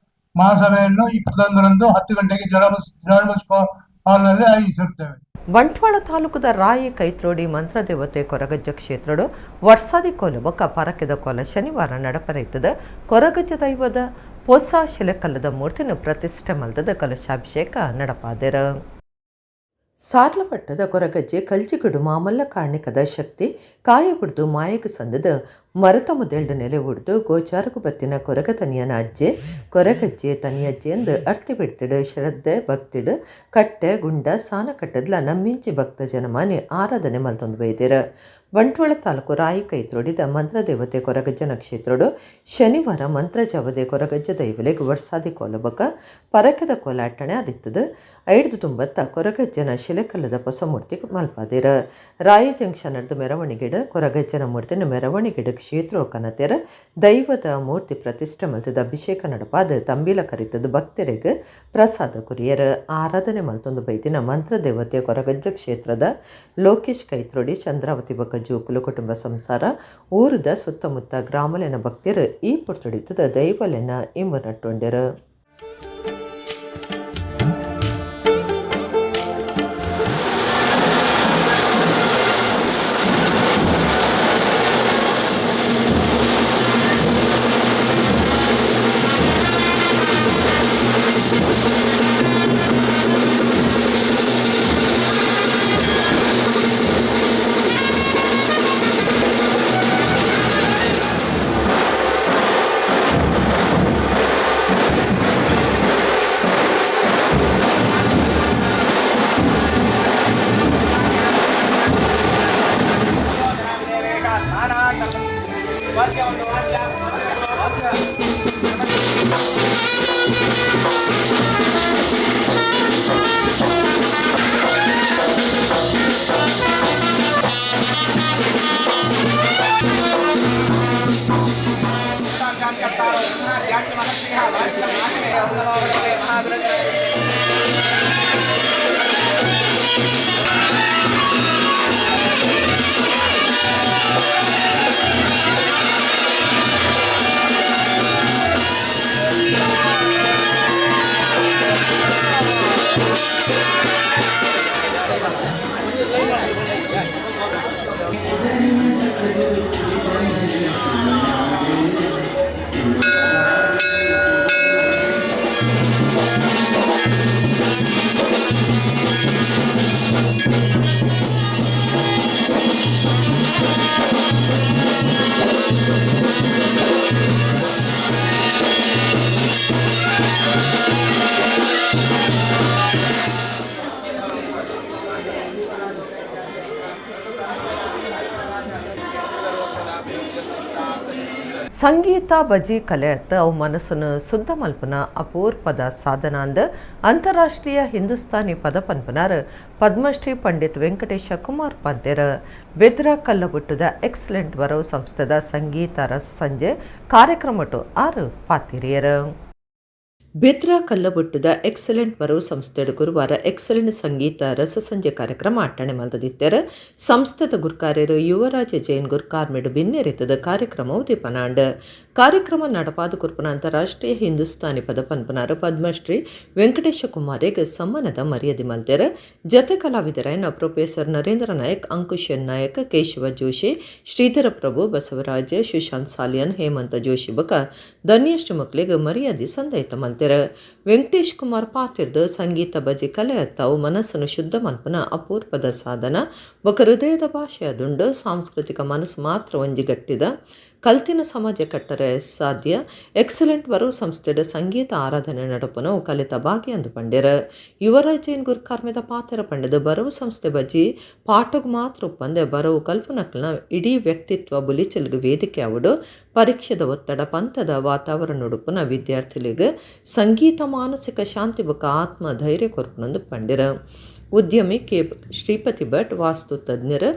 ಮಹಾಸಭೆಯನ್ನು 21ರಂದು 10 ಗಂಟೆಗೆ ಜಡಮಸ್ಕೋ ಹಾಲ್ನಲ್ಲಿ ಆಯೋಜಿಸಿರ್ತೇವೆ. ಬಂಟ್ವಾಳ ತಾಲೂಕದ ರಾಯಿ ಕೈತ್ರೋಡಿ ಮಂತ್ರದೇವತೆ ಕೊರಗಜ್ಜ ಕ್ಷೇತ್ರಡು ವರ್ಷಾದಿ ಕೋಲ ಬೊಕ್ಕ ಪರಕೆದ ಕೋಲ ಶನಿವಾರ ನಡಪರೈತದ. ಕೊರಗಜ್ಜ ದೈವದ ಪೊಸ ಶಿಲೆಕಲ್ಲದ ಮೂರ್ತಿನ ಪ್ರತಿಷ್ಠೆ ಮಲ್ದದ ಕಲಶಾಭಿಷೇಕ ನಡಪಾದೆರ. ಸಾರ್ಲಪಟ್ಟದ ಕೊರಗಜ್ಜೆ ಕಲ್ಜಿಗಡು ಮಾಮಲ್ಲ ಕಾರ್ಣಿಕದ ಶಕ್ತಿ ಕಾಯ ಬಿಡ್ದು ಮಾಯಕ ಸಂದದ ಮರತ ಮುದೆಲ್ಡು ನೆಲೆ ಉಡ್ದು ಗೋಚಾರಗು ಬತ್ತಿನ ಕೊರಗ ತನಿಯನ ಅಜ್ಜೆ ಕೊರಗಜ್ಜೆ ತನಿಯಜ್ಜೆ ಎಂದು ಅರ್ತಿ ಬಿಡ್ತಿಡು ಶ್ರದ್ಧೆ ಭಕ್ತಿಡು ಕಟ್ಟೆ ಗುಂಡ ಸಾನ ಕಟ್ಟದ್ಲ ನಮ್ಮಿಂಚಿ ಭಕ್ತ ಜನಮಾನಿ ಆರಾಧನೆ ಮಲ್ತೊಂದು ಬೈದಿರ. ಬಂಟ್ವಾಳ ತಾಲೂಕು ರಾಯಿ ಕೈತ್ರೋಡಿದ ಮಂತ್ರದೇವತೆ ಕೊರಗಜ್ಜನ ಕ್ಷೇತ್ರಡು ಶನಿವಾರ ಮಂತ್ರಜಾವದೆ ಕೊರಗಜ್ಜ ದೈವಲೆಗ್ ವರ್ಷಾದಿ ಕೋಲಬಕ ಪರಕೆದ ಕೋಲಾಟಣೆ ಆದಿತ್ತದ. ಐಡ್ದು ತುಂಬತ್ತ ಕೊರಗಜ್ಜನ ಶಿಲೆಕಲ್ಲದ ಹೊಸಮೂರ್ತಿ ಮಲ್ಪಾದಿರ. ರಾಯಿ ಜಂಕ್ಷನ್ ಅಡ್ದು ಮೆರವಣಿಗೆಡ ಕೊರಗಜ್ಜನ ಮೂರ್ತಿನ ಮೆರವಣಿಗೆಡ ಕ್ಷೇತ್ರ ಕನತೆರ ದೈವದ ಮೂರ್ತಿ ಪ್ರತಿಷ್ಠೆ ಮಲ್ತದ ಅಭಿಷೇಕ ನಡಪಾದ ತಂಬಿಲ ಕರಿತದ ಭಕ್ತರಿಗೆ ಪ್ರಸಾದ ಕುರಿಯರ. ಆರಾಧನೆ ಮಲ್ತೊಂದು ಬೈದಿನ ಮಂತ್ರದೇವತೆ ಕೊರಗಜ್ಜ ಕ್ಷೇತ್ರದ ಲೋಕೇಶ್ ಕೈತ್ರೋಡಿ, ಚಂದ್ರಾವತಿ ಬೊಕ್ಕ ಜೋಕುಲು ಕುಟುಂಬ ಸಂಸಾರ ಊರದ ಸುತ್ತಮುತ್ತ ಗ್ರಾಮಲೆನ ಭಕ್ತರು ಈ ಪುರ್ತುಡಿತದ ದೈವಲೆನ ಇಂಬು ನಟ್ಟೊಂಡೆರು. ಸಂಗೀತ ಬಜಿ ಕಲೆಯತ್ತ ಅವು ಮನಸ್ಸನ್ನು ಶುದ್ಧ ಮಲ್ಪನ ಅಪೂರ್ಪದ ಸಾಧನ ಅಂದ ಅಂತಾರಾಷ್ಟ್ರೀಯ ಹಿಂದೂಸ್ತಾನಿ ಪದ ಪನ್ಪನಾರ್ ಪದ್ಮಶ್ರೀ ಪಂಡಿತ್ ವೆಂಕಟೇಶ ಕುಮಾರ್ ಪಂತೇರ. ಬೆದ್ರ ಕಲ್ಲಬುಟ್ಟದ ಎಕ್ಸಲೆಂಟ್ ಬರವು ಸಂಸ್ಥೆದ ಸಂಗೀತ ರಸ ಸಂಜೆ ಕಾರ್ಯಕ್ರಮಟು ಆರು ಪಾತಿರಿಯರು. ಬೆದ್ರ ಕಲ್ಲಬುಟ್ಟದ ಎಕ್ಸಲೆಂಟ್ ಬರವು ಸಂಸ್ಥೆಡ್ ಗುರುವಾರ ಎಕ್ಸಲೆಂಟ್ ಸಂಗೀತ ರಸಸಂಜೆ ಕಾರ್ಯಕ್ರಮ ಅಟ್ಟಣೆ ಮಲ್ತದಿತ್ತೆರ್. ಸಂಸ್ಥೆದ ಗುರ್ಕಾರ್ಯರು ಯುವರಾಜ ಜೈನ್ ಗುರ್ಕಾರ್ಮೆಡು ಬಿನ್ನೆರೆತದ ಕಾರ್ಯಕ್ರಮ ಉದಿಪನಾಂಡ್. ಕಾರ್ಯಕ್ರಮ ನಡಪಾದ ಕುರ್ಪನ ಅಂತಾರಾಷ್ಟ್ರೀಯ ಹಿಂದೂಸ್ತಾನಿ ಪದ ಪನ್ಪನಾರು ಪದ್ಮಶ್ರೀ ವೆಂಕಟೇಶ ಕುಮಾರಿಗೆ ಸಮ್ಮಾನದ ಮರ್ಯಾದೆ ಮಲ್ತೆರ್. ಜತೆ ಕಲಾವಿದರಾಯನ ಪ್ರೊಫೆಸರ್ ನರೇಂದ್ರ ನಾಯಕ್, ಅಂಕುಶ್ ಎನ್ ನಾಯಕ್, ಕೇಶವ ಜೋಶಿ, ಶ್ರೀಧರ ಪ್ರಭು, ಬಸವರಾಜ, ಸುಶಾಂತ್ ಸಾಲಿಯನ್, ಹೇಮಂತ ಜೋಶಿ ಬಕ ಧನ್ಯಶ್ರೀ ಮಕ್ಕಳಿಗೆ ಮರ್ಯಾದೆ ಸಂದಯಿತ ಮಲ್ತೆರ್. ವೆಂಕಟೇಶ್ ಕುಮಾರ್ ಪಾತಿರ್ದು ಸಂಗೀತ ಬಜಿ ಕಲೆಯತ್ತಾವು ಮನಸ್ಸನ್ನು ಶುದ್ಧ ಮನ್ಪನ ಅಪೂರ್ಪದ ಸಾಧನ ಬೊಕ ಹೃದಯದ ಭಾಷೆ ಅದುಂಡು. ಸಾಂಸ್ಕೃತಿಕ ಮನಸ್ಸು ಮಾತ್ರ ಒಂಜಿಗಟ್ಟಿದ ಕಲ್ತಿನ ಸಮಾಜ ಕಟ್ಟರೆ ಸಾಧ್ಯ. ಎಕ್ಸಲೆಂಟ್ ಬರೋ ಸಂಸ್ಥೆಡ ಸಂಗೀತ ಆರಾಧನೆ ನಡಪನವು ಕಲಿತ ಭಾಗ್ಯ ಅಂದು ಪಂಡ್ಯರ. ಯುವರಾಜ್ ಜೈನ್ ಗುರ್ಕಾರ್ಮೆದ ಪಾತ್ರ ಪಂಡದ ಬರವು ಸಂಸ್ಥೆ ಬಜ್ಜಿ ಪಾಠಗ್ ಮಾತ್ರ ಒಪ್ಪಂದೆ ಬರವು ಕಲ್ಪನಕ್ಲನ ಇಡೀ ವ್ಯಕ್ತಿತ್ವ ಬುಲಿಚಲ್ಗ್ ವೇದಿಕೆ ಅವಡು. ಪರೀಕ್ಷೆದ ಒತ್ತಡ ಪಂಥದ ವಾತಾವರಣ ಉಡುಪುನ ವಿದ್ಯಾರ್ಥಿಗಳಿಗೆ ಸಂಗೀತ ಮಾನಸಿಕ ಶಾಂತಿ ಬೊಕ ಆತ್ಮ ಧೈರ್ಯ ಕೊರ್ಪುನಂದು ಪಂಡಿರ. ಉದ್ಯಮಿ ಕೆ ಶ್ರೀಪತಿ ಭಟ್, ವಾಸ್ತು ತಜ್ಞರು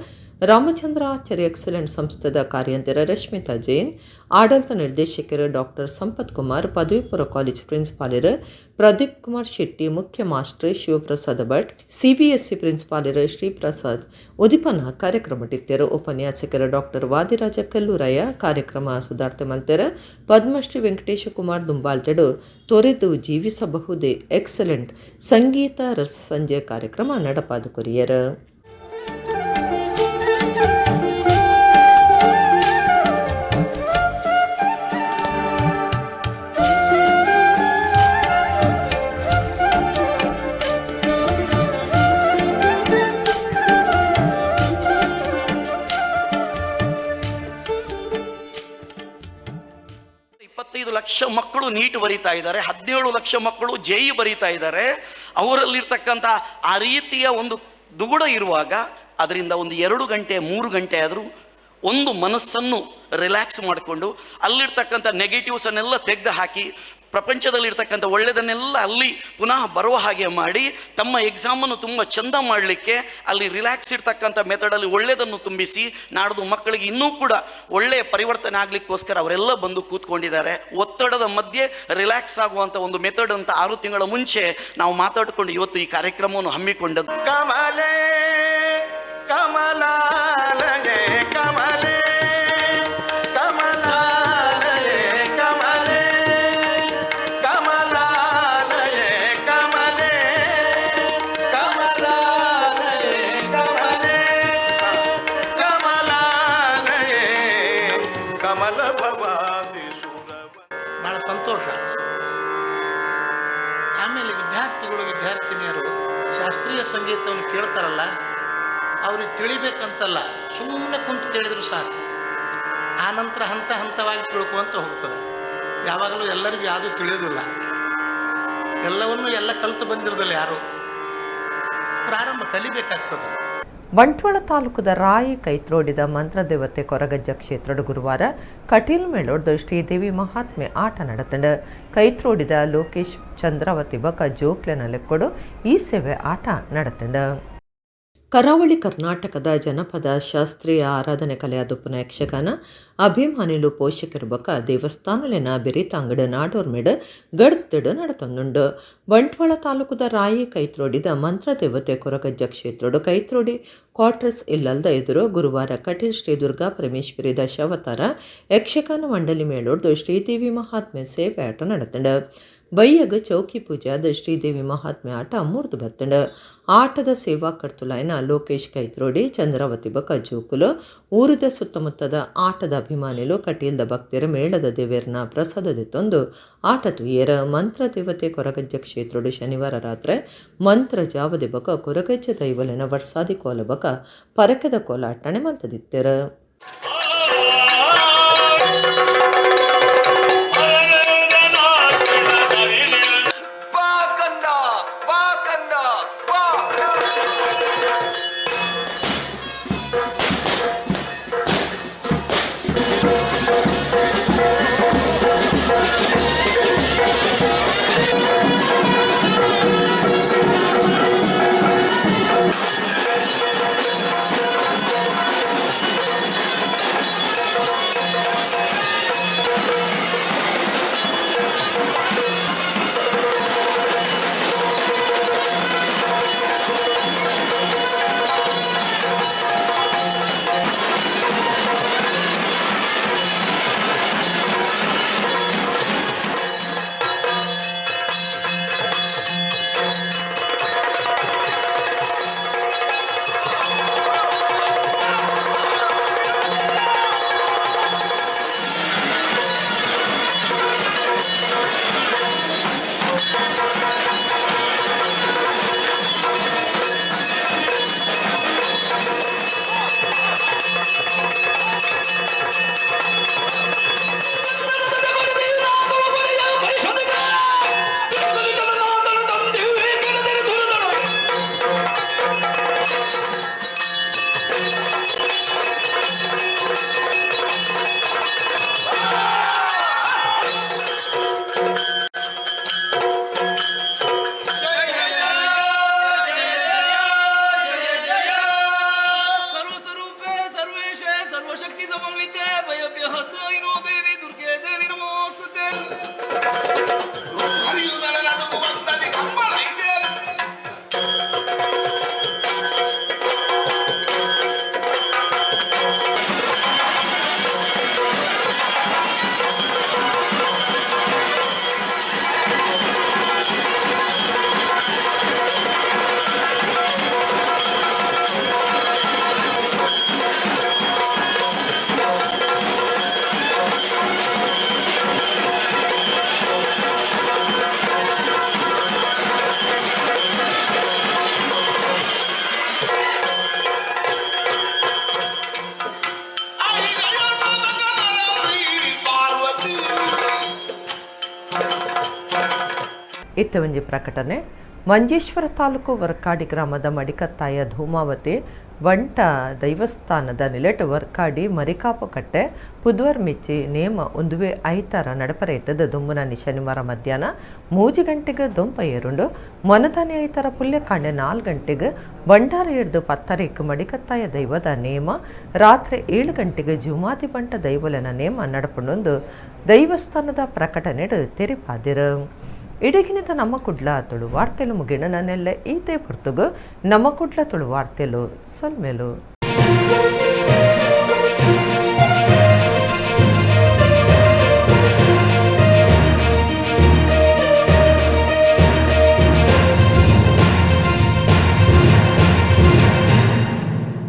ರಾಮಚಂದ್ರ ಆಚಾರ್ಯ ಎಕ್ಸಲೆಂಟ್ ಸಂಸ್ಥೆದ ಕಾರ್ಯಂತರ ರಶ್ಮಿತಾ ಜೈನ್, ಆಡಳಿತ ನಿರ್ದೇಶಕರು ಡಾಕ್ಟರ್ ಸಂಪತ್ ಕುಮಾರ್, ಪದವಿ ಪೂರ್ವ ಕಾಲೇಜ್ ಪ್ರಿನ್ಸಿಪಾಲರು ಪ್ರದೀಪ್ ಕುಮಾರ್ ಶೆಟ್ಟಿ, ಮುಖ್ಯ ಮಾಸ್ಟರ್ ಶಿವಪ್ರಸಾದ್ ಭಟ್, ಸಿಬಿಎಸ್ಇ ಪ್ರಿನ್ಸಿಪಾಲರು ಶ್ರೀಪ್ರಸಾದ್ ಉದಿಪನ ಕಾರ್ಯಕ್ರಮಟ್ಟಿತ್ತರು. ಉಪನ್ಯಾಸಕರು ಡಾಕ್ಟರ್ ವಾದಿರಾಜ ಕಲ್ಲೂರಯ್ಯ ಕಾರ್ಯಕ್ರಮ ಸುಧಾರ್ತೆ ಮಲ್ತೆರ. ಪದ್ಮಶ್ರೀ ವೆಂಕಟೇಶ ಕುಮಾರ್ ದುಂಬಾಲ್ತೆಡು ತೊರೆದು ಜೀವಿಸಬಹುದೇ ಎಕ್ಸಲೆಂಟ್ ಸಂಗೀತ ರಸ ಸಂಜೆ ಕಾರ್ಯಕ್ರಮ ನಡಪಾದ ಕೊರಿಯರ್. ಲಕ್ಷ ಮಕ್ಕಳು ನೀಟ್ ಬರೀತಾ ಇದ್ದಾರೆ, 17 ಲಕ್ಷ ಮಕ್ಕಳು ಜೆಇ ಬರೀತಾ ಇದ್ದಾರೆ. ಅವರಲ್ಲಿರ್ತಕ್ಕಂಥ ಆ ರೀತಿಯ ಒಂದು ದುಗುಡ ಇರುವಾಗ ಅದರಿಂದ ಒಂದು 2 ಗಂಟೆ 3 ಗಂಟೆ ಆದರೂ ಒಂದು ಮನಸ್ಸನ್ನು ರಿಲ್ಯಾಕ್ಸ್ ಮಾಡಿಕೊಂಡು ಅಲ್ಲಿರ್ತಕ್ಕಂಥ ನೆಗೆಟಿವ್ಸನ್ನೆಲ್ಲ ತೆಗೆದು ಹಾಕಿ ಪ್ರಪಂಚದಲ್ಲಿರ್ತಕ್ಕಂಥ ಒಳ್ಳೆಯದನ್ನೆಲ್ಲ ಅಲ್ಲಿ ಪುನಃ ಬರುವ ಹಾಗೆ ಮಾಡಿ ತಮ್ಮ ಎಕ್ಸಾಮನ್ನು ತುಂಬ ಚೆಂದ ಮಾಡಲಿಕ್ಕೆ ಅಲ್ಲಿ ರಿಲ್ಯಾಕ್ಸ್ ಇರ್ತಕ್ಕಂಥ ಮೆಥಡಲ್ಲಿ ಒಳ್ಳೆಯದನ್ನು ತುಂಬಿಸಿ ನಾಡ್ದು ಮಕ್ಕಳಿಗೆ ಇನ್ನೂ ಕೂಡ ಒಳ್ಳೆಯ ಪರಿವರ್ತನೆ ಆಗಲಿಕ್ಕೋಸ್ಕರ ಅವರೆಲ್ಲ ಬಂದು ಕೂತ್ಕೊಂಡಿದ್ದಾರೆ. ಒತ್ತಡದ ಮಧ್ಯೆ ರಿಲ್ಯಾಕ್ಸ್ ಆಗುವಂಥ ಒಂದು ಮೆಥಡ್ ಅಂತ 6 ತಿಂಗಳ ಮುಂಚೆ ನಾವು ಮಾತಾಡಿಕೊಂಡು ಇವತ್ತು ಈ ಕಾರ್ಯಕ್ರಮವನ್ನು ಹಮ್ಮಿಕೊಂಡದ್ದು. ಕಮಲೇ ಕಮಲಾಲಯೇ ಕಮಲೇ ಕಮಲಾಲಯೇ ಕಮಲೇ ಕಮಲಾಲಯೇ ಕಮಲೇ ಕಮಲಾಲಯೇ ಕಮಲೇ ಕಮಲಾಲಯೇ ಕಮಲ ಭವಾದಿ ಸುರವ. ಬಹಳ ಸಂತೋಷ. ಆಮೇಲೆ ವಿದ್ಯಾರ್ಥಿಗಳು ವಿದ್ಯಾರ್ಥಿನಿಯರು ಶಾಸ್ತ್ರೀಯ ಸಂಗೀತವನ್ನು ಕೇಳ್ತಾರಲ್ಲ, ಅವ್ರಿಗೆ ತಿಳಿಬೇಕಂತಲ್ಲ, ಸುಮ್ಮನೆ ಕುಂತು ಕೇಳಿದ್ರು ಸಾಕು. ಆ ನಂತರ ಹಂತ ಹಂತವಾಗಿ ತಿಳ್ಕೊಂತ ಹೋಗ್ತದೆ. ಯಾವಾಗಲೂ ಎಲ್ಲರಿಗೂ ಯಾವುದೂ ತಿಳಿಯೋದಿಲ್ಲ, ಎಲ್ಲವನ್ನೂ ಎಲ್ಲ ಕಲಿತು ಬಂದಿರೋದಿಲ್ಲ ಯಾರು. ಪ್ರಾರಂಭ ಕಲಿಬೇಕಾಗ್ತದೆ. ಬಂಟ್ವಾಳ ತಾಲೂಕದ ರಾಯಿ ಕೈತ್ರೋಡಿದ ಮಂತ್ರದೇವತೆ ಕೊರಗಜ್ಜ ಕ್ಷೇತ್ರದ ಗುರುವಾರ ಕಟೀಲ್ ಮೇಳೋಡ್ದು ಶ್ರೀದೇವಿ ಮಹಾತ್ಮೆ ಆಟ ನಡೆತಂಡ. ಕೈತ್ರೋಡಿದ ಲೋಕೇಶ್ ಚಂದ್ರಾವತಿ ಬಕ ಜೋಕ್ಲೆನ ಲೆಕ್ಕೊಡು ಈ ಸೇವೆ ಆಟ ನಡೆತಂಡ. ಕರಾವಳಿ ಕರ್ನಾಟಕದ ಜನಪದ ಶಾಸ್ತ್ರೀಯ ಆರಾಧನೆ ಕಲೆಯಾದುಪ್ಪುನ ಯಕ್ಷಗಾನ ಅಭಿಮಾನಿಲು ಪೋಷಕರು ಬೊಕ ದೇವಸ್ಥಾನಲೆನ ಬೆರಿತಾಂಗಡು ನಾಡೋರ್ಮೆಡು ಗಡ್ತಿಡು ನಡತೊಂದುಂಡು. ಬಂಟ್ವಾಳ ತಾಲೂಕುದ ರಾಯಿ ಕೈತ್ರೋಡಿದ ಮಂತ್ರದೇವತೆ ಕೊರಗಜ್ಜ ಕ್ಷೇತ್ರಡು ಕೈತ್ರೋಡಿ ಕ್ವಾರ್ಟರ್ಸ್ ಇಲ್ಲಲ್ದ ಎದುರು ಗುರುವಾರ ಕಟೀಲ್ ಶ್ರೀ ದುರ್ಗಾ ಪರಮೇಶ್ವರಿ ದಶಾವತಾರ ಯಕ್ಷಗಾನ ಮಂಡಲಿ ಮೇಳೊಡ್ದು ಶ್ರೀದೇವಿ ಮಹಾತ್ಮೆ ಸೇವೆ ಆಟ ನಡತಂಡು. ಬಯ್ಯಗ ಚೌಕಿ ಪೂಜಾದ ಶ್ರೀದೇವಿ ಮಹಾತ್ಮೆ ಆಟ ಮೂರ್ದು ಬತ್ತಂಡು. ಆಟದ ಸೇವಾ ಕರ್ತುಲಾಯನ ಲೋಕೇಶ್ ಕೈತ್ರೋಡಿ, ಚಂದ್ರಾವತಿ ಬಕ ಜೋಕುಲು, ಊರುದ ಸುತ್ತಮುತ್ತದ ಆಟದ ಅಭಿಮಾನಿಲು, ಕಟೀಲ್ದ ಭಕ್ತರ ಮೇಳದ ದೇವೇರ್ನ ಪ್ರಸಾದದಿತ್ತೊಂದು ಆಟ ತುಯ್ಯರ. ಮಂತ್ರದೇವತೆ ಕೊರಗಜ್ಜ ಕ್ಷೇತ್ರಡು ಶನಿವಾರ ರಾತ್ರಿ ಮಂತ್ರ ಜಾವದೆ ಬಕ ಕೊರಗಜ್ಜ ದೈವಲೆನ ವರ್ಸಾದಿ ಕೋಲ ಬಕ ಪರಕದ ಕೋಲಾಟಣೆ ಮಲ್ತದಿತ್ತೆರ. ಇತ್ತ ಒಂಜಿ ಪ್ರಕಟಣೆ. ಮಂಜೇಶ್ವರ ತಾಲೂಕು ವರ್ಕಾಡಿ ಗ್ರಾಮದ ಮಡಿಕತ್ತಾಯ ಧೂಮಾವತಿ ಬಂಟ ದೈವಸ್ಥಾನದ ನಿಲೆಟ್ ವರ್ಕಾಡಿ ಮರಿಕಾಪುಕಟ್ಟೆ ಪುದ್ವರ್ ಮಿಚ್ಚಿ ನೇಮ ಒಂದುವೆ ಐತಾರ ನಡಪರೆ ಇತ್ತದ ದುಂಬುನಾನಿ ಶನಿವಾರ ಮಧ್ಯಾಹ್ನ 3 ಗಂಟೆಗೆ ದೊಂಪ ಏರುಂಡು. ಮೊನದಾನಿ ಐತಾರ ಪುಲ್ಯಕಾಂಡೆ 4 ಗಂಟೆಗೆ ಬಂಡಾರ ಹಿಡಿದು 10 ಮಡಿಕತ್ತಾಯ ದೈವದ ನೇಮ, ರಾತ್ರಿ 7 ಗಂಟೆಗೆ ಜುಮಾದಿ ಬಂಟ ದೈವಲನ ನೇಮ ನಡಪುಂಡೊಂದು ದೈವಸ್ಥಾನದ ಪ್ರಕಟಣೆಡು ತೆರಿಪಾದಿರು. ಇಡಗಿನಿತ ನಮ್ಮ ಕುಡ್ಲ ತುಳು ವಾರ್ತೆಲು ಮುಗಿಣ ನನ್ನೆಲ್ಲ ಈತೆ ಪುರ್ತುಗು ನಮ್ಮ ಕುಡ್ಲ ತುಳು ವಾರ್ತೆಲು ಸೊಲ್ಮೇಲು.